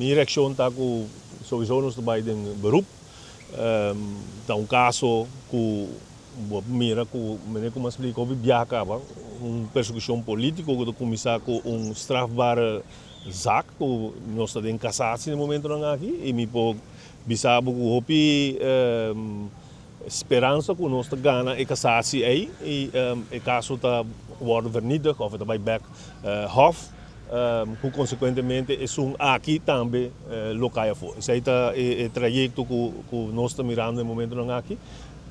Mi reaccion ta cu sowieso nos ta bay den beroep. Ta un caso cu bo mira cu mene cu mi a splica hopi biaha caba, un persecucion politico cu ta cuminsa cu un strafbare zaak cu nos ta den casatie na e momentonan aki y mi por bisa bo cu hopi speransa cu nos ta gana e casatie ey y e caso ta wordo vernietigd of e ta bay bek hof cu consecuentemente esun aki tambe lo cay afo. Esey ta e trayecto cu nos ta mirando e momentonan aki.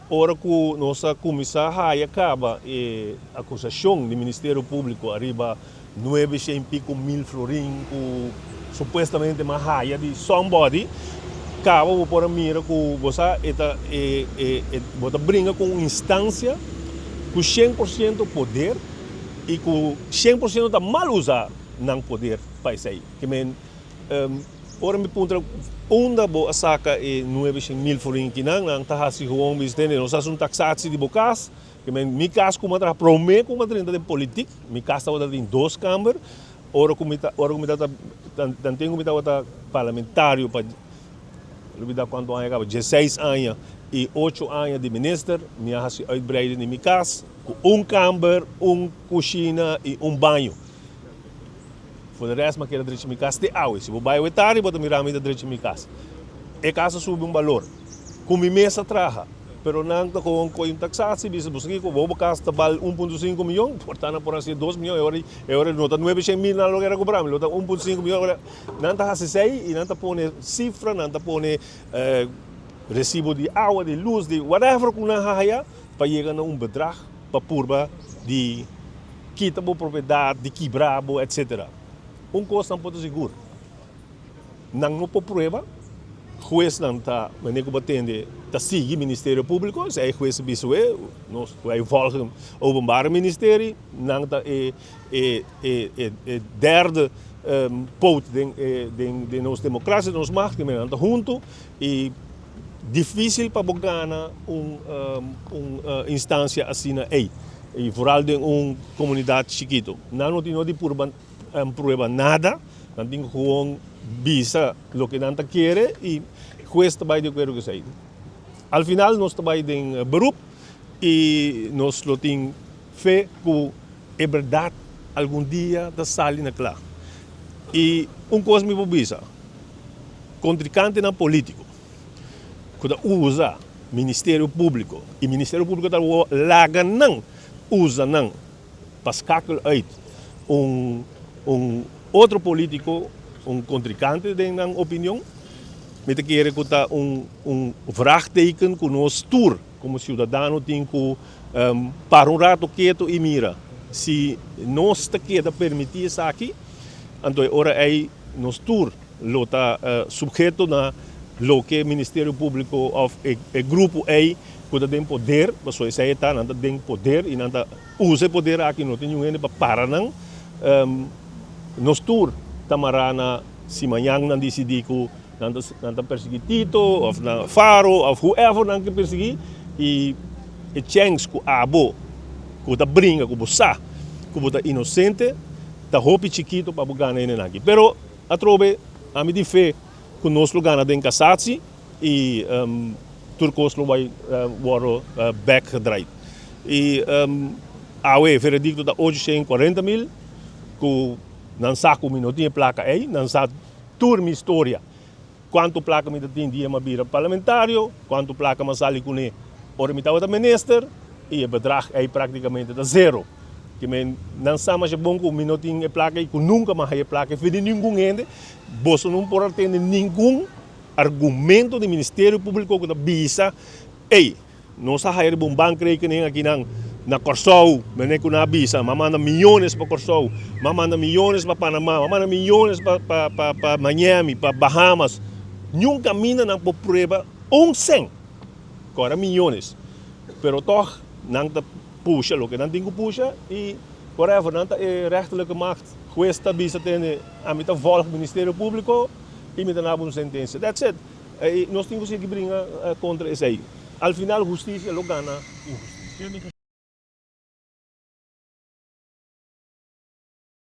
Ora cu nos a cuminsa haya caba e acusacion di Ministerio Publico ariba nuebe shen pico mil florin cu supuestamente m'a haya di somebody, caba bo por a mira cu bo sa e ta e e bo ta bringa cu un instancia cu 100% poder y cu 100% ta mal usa nan poder pa esey. Ke men ora mi puntra unda bo a saca e 900 mil florin kinan, nan ta haci gewoon bisa tende nos haci un taxatie di bo cas. Ke men mi kas ku mi a traha promé ku mi a drenta den politik, mi kas tabata tin dos kamber. Ora ku mi ta ora ku mi tabata tan tempu ku mi tabata parlamentario pa lubida kuantu aña kaba, 16 aña i 8 aña di minister, mi a hasi uitbreiding di mi kas ku un kamber, un kushina i un baño. For de rest mi a keda drecha mi kas te awe. Si bo bai awe tardi bo ta mira mi ta drecha mi kas. E kas a subi un balor ku mi mes a traha, pero nan ta gewoon koy un taxatie bisa bo sa kiko, bo kas ta bal 1.5 miyon, por ta nan por hasi 2 miyon, e ora e ora no ta 900 mil nan lo kere kobra mi, lo ta 1.5 miyon. Ora nan ta hasi esei i nan ta pone sifra, nan ta pone resibo di awa, di lus, di whatever ku nan haya pa yega na un bedrag pa purba di kita bo propiedat, di kibra bo, etcetera. Un kos nan por ta sigur, nan no por prueba, huesnan ta, manera ku bo a tende, ta sigui Ministerio Públiko, si e hues a bisa we, nos, wij volgen Openbare Ministerie, nan ta e e e e e derde poot den e den den nos demokrasia, den nos macht, nan ta huntu i difísil pa bo gana un un instansia asina ei. I vooral den un komunidat chikitu. Nan no tin no di purba prueba nada, nan tin gewoon bisa loke nan ta kere i hues ta bai di akuerdo ku esei. Al final nos ta bai den beroep i nos lo tin fe ku e bèrdat algun dia ta sali na kla. I un kos mi por bisa, kontrikantenan polítiko ku ta usa Ministerio Públiko i Ministerio Públiko ta laga nan usa nan pa skakel uit un un otro polítiko, un kontrikante den nan opinion, mi ta kere ku ta un un vraagteken ku nos tur komo siudadano tin ku para un rato ketu i mira si nos ta keda permití esaki, anto e ora ei nos tur lo ta subheto na loke Ministerio Públiko òf e grupo ei ku ta den poder, pasobra esei e ta, nan ta den poder i nan ta usa e poder aki, no tin niun hende pa para nan. Nos tur ta mará na si mañan nan disidí ku nan ta nan ta persiguí Tito òf nan Faro òf whoever nan ke persiguí i e chèns ku abo ku ta bringa ku bo sa ku bo ta inosente ta hopi chikito pa bo gana hende nan aki. Pero atrobe ami tin fe ku nos lo gana den kasatsi i tur kos lo bai wòrdu bèk gedraaid. I awe e veredikto ta 840 mil ku nan sa ku mi no tin e plaka ei, nan sa tur mi historia, kuantu plaka mi ta tin dia mi a bira parlamentario, kuantu plaka mi a sali kuné ora mi tabata minister i e bedrag ei praktikamente ta zero. Ke men nan sa masha bon ku mi no tin e plaka ei, ku nunka mi a haya e plaka ei for di ningun hende. Boso no por a tende ningun argumento di Ministerio Públiko ku ta bisa, Ey, nos a haya riba un bankrekening akinan na Kòrsou, mene ku nan a bisa, mi a manda miyones pa Kòrsou, mi a manda miyones pa Panamá, mi a manda miyones pa pa pa pa Miami, pa Bahamas. Niun kaminda nan por prueba un sèn, ku ora miyones. Pero tòg nan ta pusha loke nan tin ku pusha i whatever, nan ta e rechterlijke macht. Hues ta bisa tende, ami ta vòlg Ministerio Públiko i mi ta naba un sentensia. That's it. I nos tin ku sigui bringa kontra esei. Al final hustisia lo gana inhustisia.